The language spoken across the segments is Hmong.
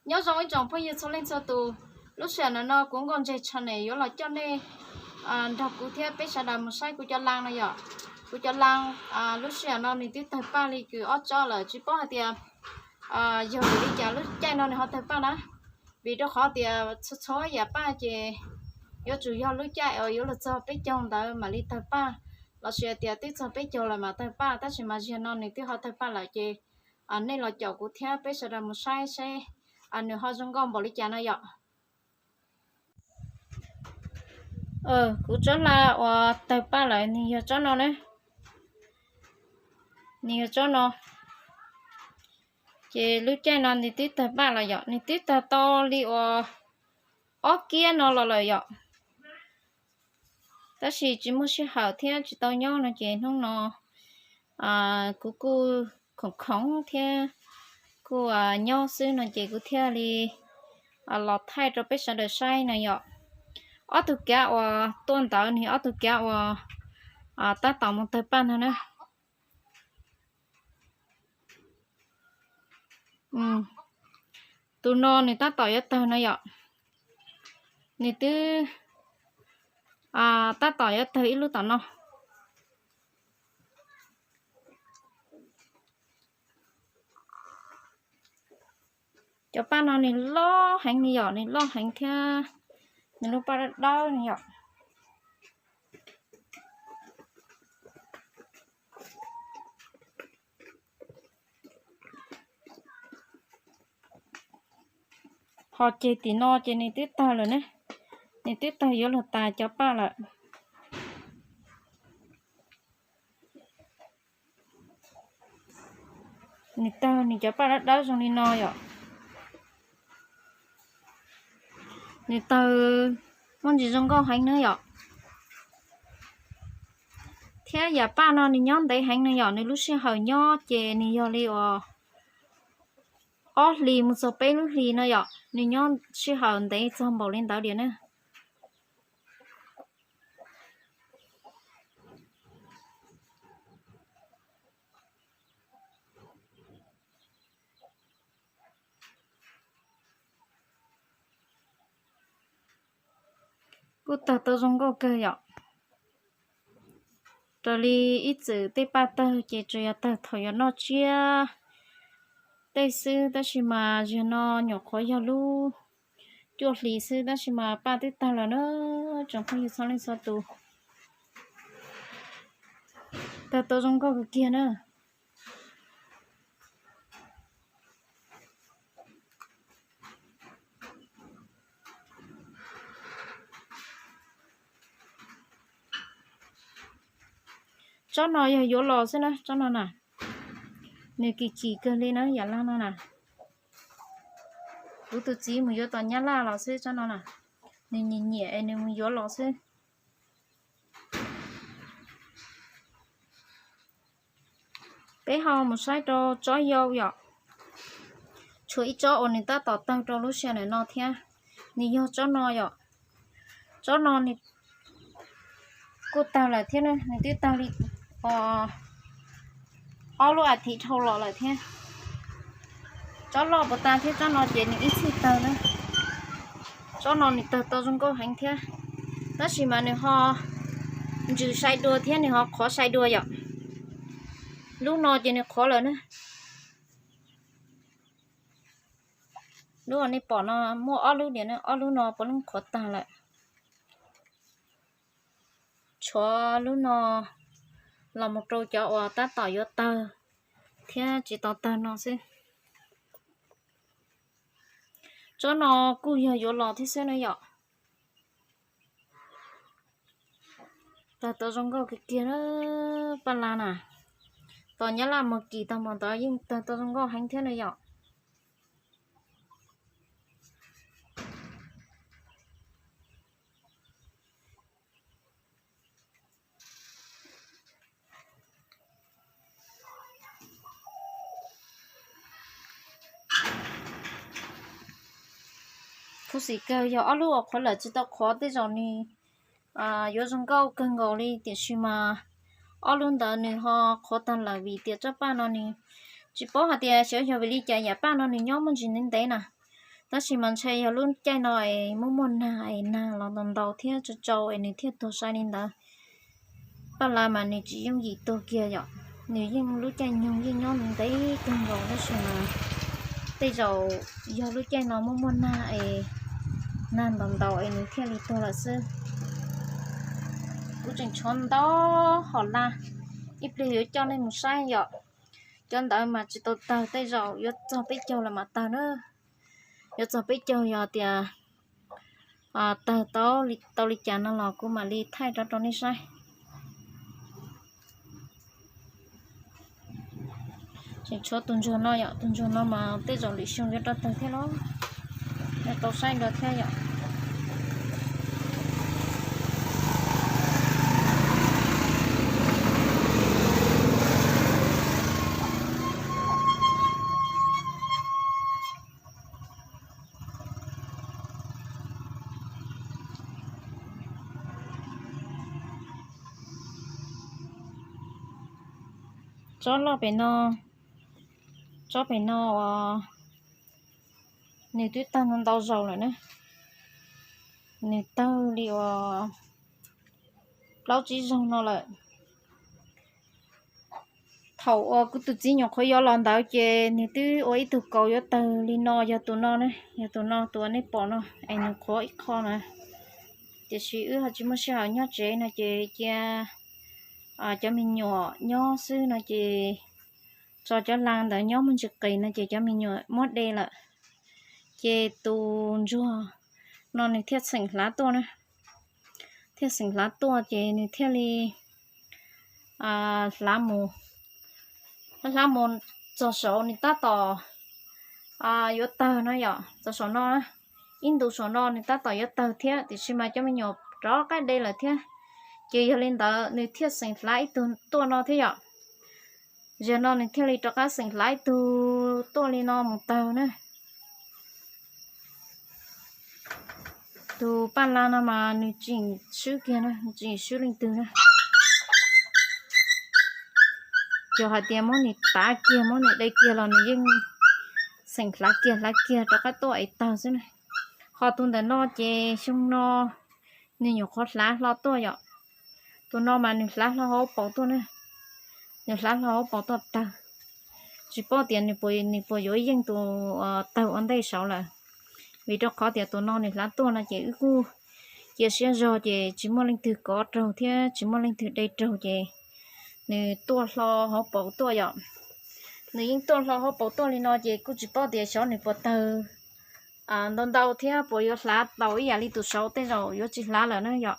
Nyob zoo ib tsoom phooj ywg txhua leej txhua tus, lub sij hawm no kuv Nkauj Ntseg Channel yuav los coj nej nrog kuv thiab peb sawv daws mus saib kuv cov laa no yom. Kuv cov laa lub sij hawm no nws twb tawg paj li kws ob tsob lawm, tsis paub hais tias yog vim li cas lub caij no nws ho tawg paj na. Vim rau qhov tias txhua txhua yam paj ces yuav tsum yog lub caij uas yuav luag txog peb caug ntawd mam li tawg paj, lossis hais tias twb txog peb caug lawm mam tawg paj, tab sis mas zaum no nws twb ho tawg paj lawm ces nej los caum kuv thiab peb sawv daws mus saib seb nws ho zoo nkauj npaum li cas no yom. Kuv tsob laa uas tawg paj lawm nws yog tsob no na, nws yog tsob no. Ces lub caij no nws twb tawg paj lawm yom, nws twb tawg tau li uas ob kiab no los lawm yom. Tab sis tsis muaj sij hawm thiab tsis tau nyob no ces hnub no kuv kuj khoom khoom thiab kuj nyob xwb no ces kuv thiaj li los thaij rau peb sawv daws saib no yom. Ob tug kav uas tuaj ntawd nws ob tug kav uas tab tom mus tawg paj no na. Tus no nws tab tom yuav tawg no yom. Nws twb tab tom yuav tawg ib lub tom no. Cov paj no nws loj heev li yom, nws loj heev thiab nws lub paj dawb dawb no yom. Ho ceg tim no ces nws twb tawg lawm ne, nws twb tawg yuav luag tas cov paj lawm. Nws tawg nws cov paj dawb dawb zoo li no yom. Nws tawg muaj ntsis zoo nkauj heev na yom. Thiab yam paj no nws nyob ntev heev no yom, nws lub sij hawm nyob ces nws yog li uas ob hlis mus txog peb lub hlis no yom, nws nyob sij hawm ntev txog npaum li ntawd diam na. Kuj tawg tau zoo nkauj kawg yom. Raws li ib txwm tej paj tawg ces tsuas yog tawg thaum yuav noj tsiab tej xwb, tab sis mas zaum no nyuam qhuav yog lub cuaj hlis xwb tab sis mas paj twb tawg lawm na, tsoom phooj ywg txhua leej txhua tus. Tawg tau zoo nkauj kawg kiag na. Tsob no yog yuav los xwb na, tsob no na, nws kim kim kawg li na yam laj no na. Kuv tus txiv mus yuav tom Nyab Laj los xwb tsob no na, nws nyiam nyiam es nws mus yuav los xwb. Peb ho mus saib rau tsob yau yom. Tshuav ib tsob uas nws tab tom tawg rau lub sij hawm no thiab, nws yog tsob no yom. Tsob no nws kuj tawg lawm thiab, nws twb tawg li ob lub as thiv dhau los lawm thiab. Tsob loj puas tas thiab, tsob no ces nws ib txhij tawg na. Tsob no nws tawg tau zoo nkauj heev thiab, tab sis mas nws ho ntsws sai dua thiab nws ho qhuav sai dua yom. Lub no ces nws qhuav lawm na. Lub uas nej pom no muaj ob lub diam, ob lub no puav leej qhuav tag lawm. Tshuav lub no los mus rau cov uas tab tom yuav tawg thiab tsis tau tawg no xwb. Tsob no kuj yog yuav los thiab xwb na yom. Tawg tau zoo nkauj kiag kiag na, paj las na. Tos Nyab Laj mus kis tag npaum ntawd yeej tawg tau zoo nkauj heev thiab na yom. Khuv xim kawg yog ob lub uas qhuav lawm tsis tau qhuav tej zaum nws yuav zoo nkauj kawg nkaus li, tiam sis mas ob lub ntawd nws ho qhuav tag lawm vim tias tsob paj no nws tsis paub hais tias xyov yog vim li cas yam paj no nws nyob muaj ntsis ntev ntev na. Tab sis mas ntshe yog lub caij no es muaj muaj nag es nag los ntau ntau thiab tsau tsau es nws thiaj tuag sai li ntawd. Paj las mas nws tsis yooj yim tuag kiag yom, nws yeej lub caij nyoog yeej nyob ntev kawg nkaus tab sis mas tej zaum yog lub caij no muaj muaj nag es nag ntau ntau es nws thiaj li tuag lawm xwb. Kuv tseem tshuav ntau hom las, ib pliag yuav coj nej mus saib yom. Cov ntawd mas tsis tau tawg, tej zaum yuav txog peb caug los mas tawg na. Yuav txog peb caug yog tias tawg tau li cas no los kuv mam li thaij rov rau nej saib. Tseem tshuav tus ntsuag no yom, tus ntsuag no mas tej zaum lwm xyoo yuav rov tawg thiab los, yuav tau saib dua thiab yom. Tsob loj pem no, tsob pem no uas nws twb tawg ntau ntau zaus lawm na, nws tawg li uas plaub tsib zaug no lawm. Thaum uas kuv tus txiv nyuam qhuav yuav los ntawd ces nws twb ua ib tug kaus yuav tawg li no, yog tus no ne, yog tus no tus uas nej pom no es nws qhuav ib qho na. Tiam sis wb ho tsis muaj sij hawm nyob tsev no ces cia cov me nyuam nyob xwb no ces tso cov las ntawd nyob muaj ntsis qis no ces cov me nyuam muab de lawm. Ces tus ntsuag no nws thiaj xeem hlav tuaj na, thiaj xeem hlav tuaj ces nws thiaj li hlav mus, hlav mus txog saud nws tab tom yuav tawg no yom, txog saum no, ib ntus saum no nws tab tom yuav tawg thiab tiam sis mas cov me nyuam rov qab de lawm thiab. Ces yog li ntawd nws thiaj xeem hlav ib tug tuaj no thiab yom. Zaum no nws thiaj li rov qab xeem hlav ib tug tuaj li no mus tawg na. Tus paj las no mas nws tseem swb kiag na, nws tseem swb leej twg na. Yog hais tias muab nws tav kiag muab nws de kiag los nws yeej xeem hlav kiag hlav kiag rov qab tuaj es tawg xwb na. Ho tus ntawm no ces xyoo no nws nyuam qhuav hlav hlo tuaj yom. Tus no mas nws hlav hlo hauv paus tuaj na, nws hlav hlo hauv paus tuaj tawg. Tsis paub tias nws puas yuav yeej tus tawg ua ntej saud lawm, vim rau qhov tias tus no nws hlav tuaj no ces wb kuj cia siab zog ces tsis muaj leej twg kov raug thiab tsis muaj leej twg de raug ces nws tuaj hlo hauv paus tuaj yom. Nws yeej tuaj hlo hauv paus tuaj li no ces kuj tsis paub tias xyov nws puas tawg ntau ntau thiab puas yuav hlav tau ib yam li tus saud, tej zaum yuav tsis hlav lawm na yom,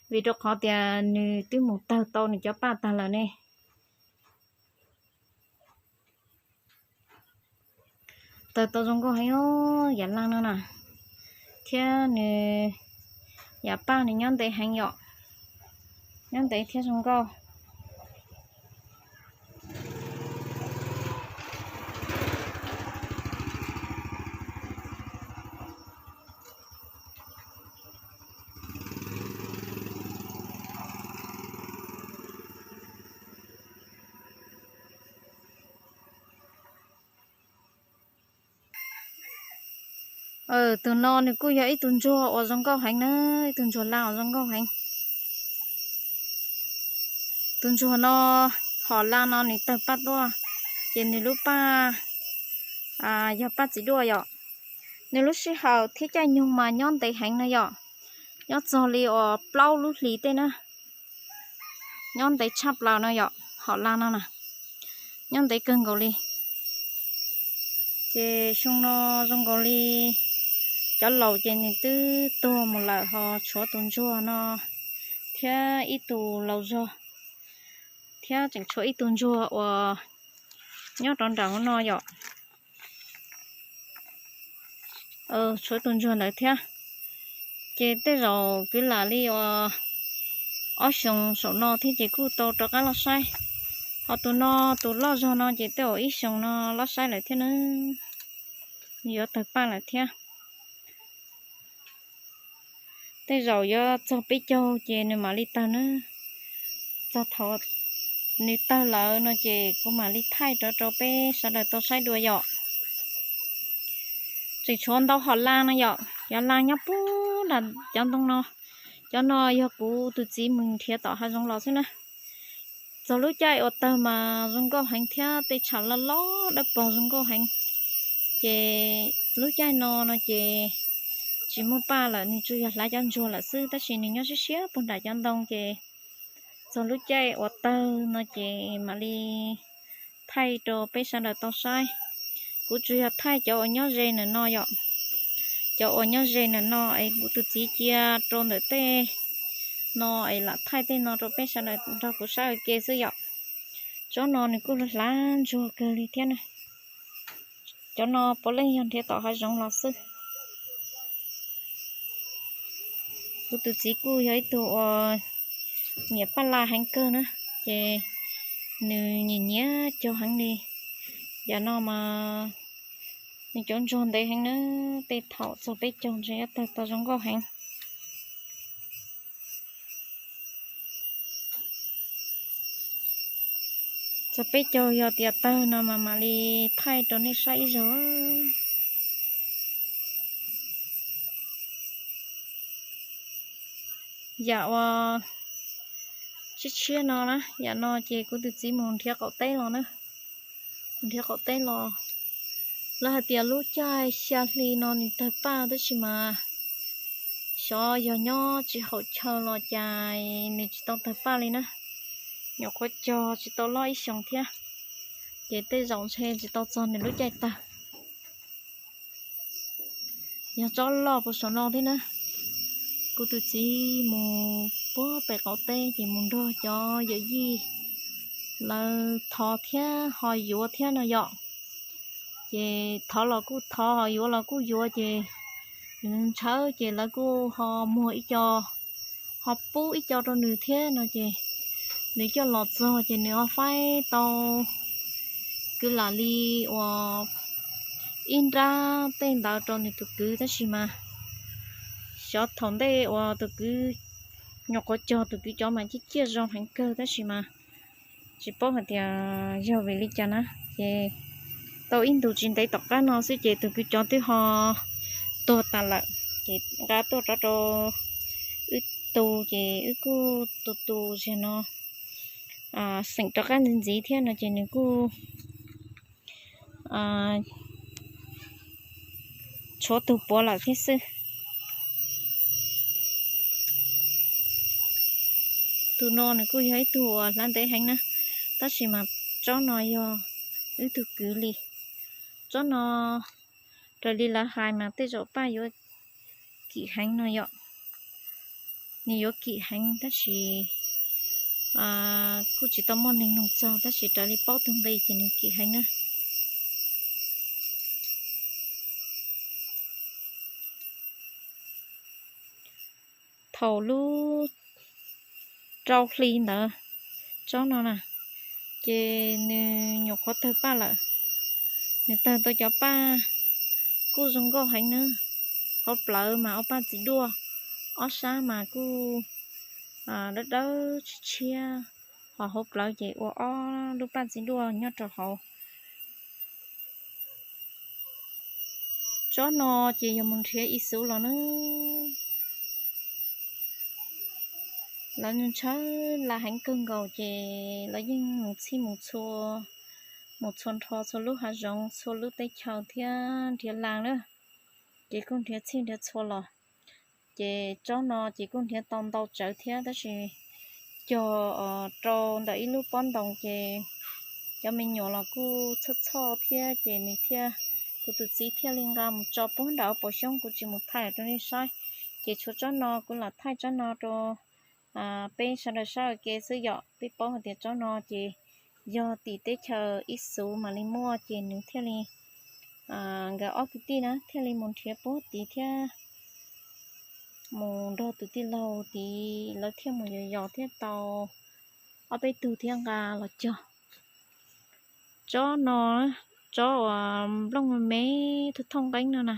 vim rau qhov tias nws twb mus tawg tau nws cov paj tag lawm ne. Tawg tau zoo nkauj heev os, yam laj no na, thiab nws yam paj nws nyob ntev heev yom, nyob ntev thiab zoo nkauj. Tus no nws kuj yog ib tug ntsuag uas zoo nkauj heev na, ib tug ntsuag laj uas zoo nkauj heev. Tus ntsuag no, hom laj no nws tawg paj tuaj, ces nws lub paj yog paj txiv duaj yom. Nws lub sij hawm thiab caij nyoog mas nyob ntev heev no yom, nyob txog li uas plaub lub hlis tej na, nyob ntev tshaj plaws no yom, hom laj no na, nyob ntev kawg nkaus li. Ces xyoo no zoo nkaus li cov laus ces nws twb tuag mus lawm ho tshuav tus ntsuag no thiab ib tug laus zog, thiab tseem tshuav ib tug ntsuag uas nyob rov nram hauv no yom. Tshuav tus ntsuag ntawd thiab. Ces tej zaum kwv lam li uas ob xyoos saum no thiab ces kuj tau rov qab los saib. Ho tus no tus loj zog no ces tej zaum ib xyoos no los saib lawm thiab na, yuav tawg paj lawm thiab. Tej zaum yuav txog peb caug ces nws mam li tawg na. Txog thaum nws tawg lawm no ces kuv mam li thaij rov rau peb sawv daws tau saib dua yom. Tseem tshuav ntau hom las no yom, cov las nyob puag nram cov ntoo no. Cov no yog kuv tus txiv mus nrhiav tom hav zoov los xwb na. Txog lub caij uas tawg mas zoo nkauj heev thiab tej tsham loj loj dawb paug zoo nkauj heev. Ces lub caij no no ces tsis muaj paj lawm, nws tsuas yog hlav cov ntsuag lawm xwb, tab sis nws nyob siab siab puag nram cov ntoo ces txog lub caij uas tawg no ces mam li thaij rau peb sawv daws tau saib. Kuv tsuas yog thaij cov uas nyob ze ntawm no yom. Cov uas nyob ze ntawm no es kuv tus txiv cia rau ntawm tej no es lam thaij tej no rau peb sawv daws nrog kuv saib ua ke xwb yom. Tsob no nws kuj hlav ntsuag kawg li thiab na. Cov no puav leej yog nrhiav tom hav zoov los xwb. Kuv tus txiv kuj yog ib tug uas nyiam paj las heev kawg na, ces nws nyiam nyiam cog heev li. Yam no mas nws cov ntsuag ntev heev na, tej thaum txog peb caug ntshe yuav tawg tau zoo nkauj heev. Txog peb caug yog tias tawg no mas mam li thaij rau nej saib ib zaug. Yam uas tshiab tshiab no na, yam no ces kuv tus txiv mus nrhiav qaum teb los na. Mus nrhiav qaum teb los, lawv hais tias lub caij xya hli no nws tawg paj tab sis mas xyov yog nyob tsis haum chaw los cas nws tsis tau tawg paj li na. Nyuam qhuav cog tsis tau loj ib xyoos thiab, ces tej zaum ntshe tsis tau txog nws lub caij tawg. Yog tsob loj puag saum no thiab na. Kuv tus txiv mus puag pem qaum teb ces mus nrog cov yawm yij lawv thov thiab ho yuav thiab no yom. Ces thov los kuj thov, ho yuav los kuj yuav, ces nws ntshaw ces lawv kuj ho muag ib co, ho pub ib co rau nws thiab no ces nws coj los txog ces nws ho faib tau kwv lam li uas ib nrab tej ntawd rau nws tus kwv, tab sis mas xyov thaum ntej uas tus kwv nyuam qhuav cog tus kwv cov mas ciaj ciaj zoo heev kawg, tab sis mas tsis paub hais tias yog vim li cas na, ces tau ib ntus tsis ntev tom qab no xwb ces tus kwv cov twb ho tuag tas lawm, ces nqa tuaj rov rau wb tu, ces wb kuj tu tu ziag no xeem rov qab ntxiv ntxiv thiab no ces nws kuj tshuav tug puav lawm thiab xwb. Tus no nws kuj yog ib tug uas hlav ntev heev na, tab sis mas tsob no yog wb tug kwv li. Tsob no raws li lawv hais mas tej zaum paj yuav kim heev no yom. Nws yuav kim heev tab sis kuj tsis tau muaj neeg nug txog, tab sis raws li paub tug nqi ces nws kim heev na. Thaum lub rau hli ntawd, tsob no na, ces nws nyuam qhuav tawg paj lawm. Nws tawg tau cov paj kuj zoo nkauj heev na. Hauv plawv mas ua paj txiv duaj, ob sab mas kuj dawb dawb tshiab tshiab, ho hauv plawv ces ua ob lub paj txiv duaj nyob rau hauv. Tsob no ces yog mus nrhiav ib xub los na. Lawv ntshaw las heev kawg nkaus ces lawv yeej mus txhij mus txhua, mus txhua nrho txhua lub hav zoov txhua lub teb chaws thiab nrhiav las na. Ces kuj nrhiav txhij nrhiav txhua los, ces tsob no ces kuj nrhiav tau ntau tsawv thiab, tab sis cog rau ntawm ib lub pob ntoos ces cov me nyuam los kuj txhoj txhoj thiab, ces nws thiaj, kuv tus txiv thiaj li nqa mus tso puag nram hauv paus xyoob, kuv tsis mus thaij rau nej saib. Ces tshuav tsob no, kuv lam thaij tsob no rau peb sawv daws saib ua ke xwb yom. Peb paub hais tias tsob no ces yog tim teb chaws ib xub mam li muaj, ces nws thiaj li, nkawd ob kwv tij na thiaj li mus nrhiav puag tid thiab mus nrog tus tij laug tid, lawv thiaj mus yos yos thiab tau ob peb tug thiab nqa los cog. Tsob no, tsob uas nplooj me me thooj thooj nqeeb no na,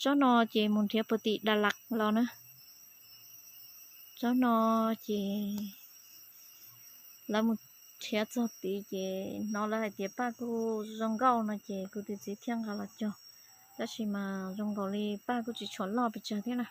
tsob no ces mus nrhiav puag tim Đà Lạt los na. Tsob no ces lawv mus nrhiav txog tid ces hnov lawv hais tias paj kuj zoo nkauj no ces kuv tus txiv thiaj nqa los cog. Tab sis mas zoo nkaus li paj kuj tsis tshua loj pes tsawg thiab na.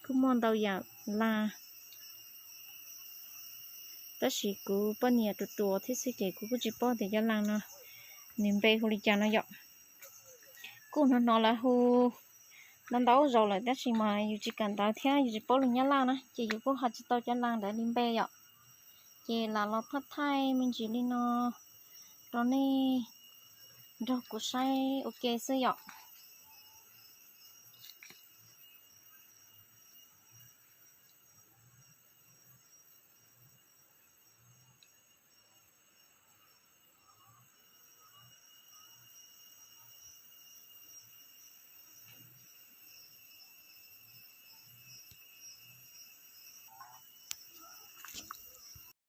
Kuj muaj ntau yam las, tab sis kuv poj niam ruam ruam thiab xwb ces kuv kuj tsis paub tias cov las no nws npe hu li cas no yom. Kuj hnov hnov lawv hu ntau ntau zaus lawm tab sis mas yus tsis kawm ntawv thiab yus tsis paub lus Nyab Laj na ces yus kuj hais tsis tau cov las ntawd li npe yom. Ces lam los thaij thaij me ntsis li no rau nej nrog kuv saib ua ke xwb yom.